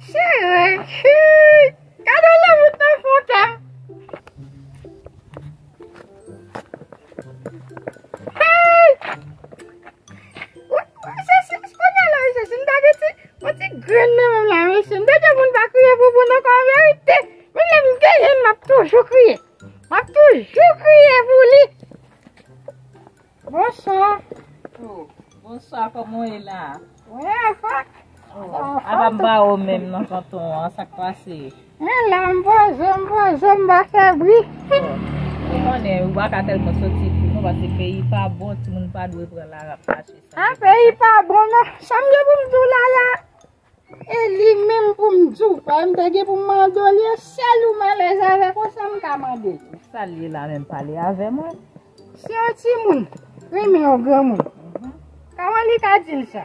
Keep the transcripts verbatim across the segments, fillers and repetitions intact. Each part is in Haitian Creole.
Cheri, gade yon lanmou nan fon kè m. Hey! Wi, wi, se, se, kounye a la, mesye, si m ta gen ti, yon ti grenn nan men m la, mesye, m ta gen moun pa kriye pou moun ankò, an verite. Menm lè m genyen l, m ap toujou kriye. M ap toujou kriye pou li. Bonswa. Oh, bonswa, kòman w ye la? Wi, fòk. Oh, apa m pa wè w menm nan kanton an, sa k pase? Men la, m poze, m poze, m pa fè bri. Bon, ou konnen, ou pa ka tèlman soti pou nou, paske peyi pa bon, timoun pa dwe pran larap mache san. Ah, peyi pa bon, non. Sa m gen pou m di w la, la. E li menm pou m di w, pa m te gen pou m mande w li, e sèl ou m alèz avèk ou, sa m ka mande l. Sa l ye la menm, pale avè mwen. Si yon timoun renmen yon granmoun, kòman li ka di l sa?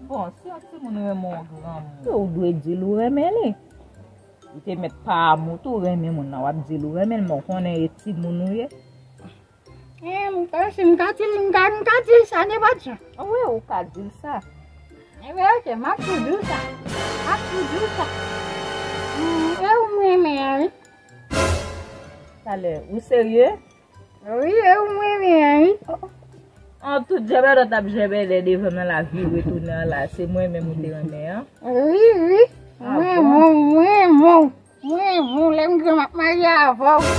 Bon, si yon timoun renmen yon granmoun, ou dwe di l ou renmen li. Ou te mèt pa amou tou renmen moun nan, w ap di l ou renmen l, men w konnen e timoun ou ye. Eh, m ka, si m ka di l, m ka, m ka di l sa nenpòt jan. Wi, ou ka di l sa. Enben, oke, m ap tou di w sa. M ap tou di w sa. Hmm, e ou m renmen an, wi. Talè, ou serye? Wi, e ou m renmen an, wi. An tout jèbèdòt ap jèbèdè devan nan la vire tounen an la, se mwen menm ou te renmen an. Wi, wi. Ah, mwen bon? Mwen, mwen, mwen, mwen, lè m gran m ap marye avè w.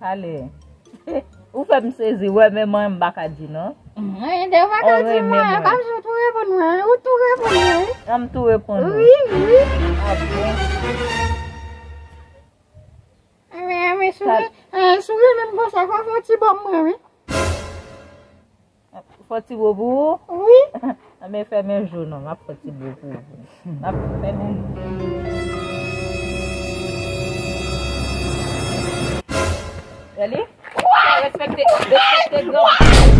Talè. Ou fè m sezi, wè, men mwen m pa ka di non. Mwen, de ou pa ka di mwen, pa bezwen tou reponn mwen, ou tou reponn mwen, wi. An m tou reponn ou. Wi, wi. Ah bon. Enben, enben, si w renmen m konsa, fò w fè yon ti bo pou mwen, wi. Fò ti bo pou ou? Wi. Anben, fèmen je w non, m ap fè ti bo pou ou. M ap fèmen je w. Gade. Respekte, respekte gran.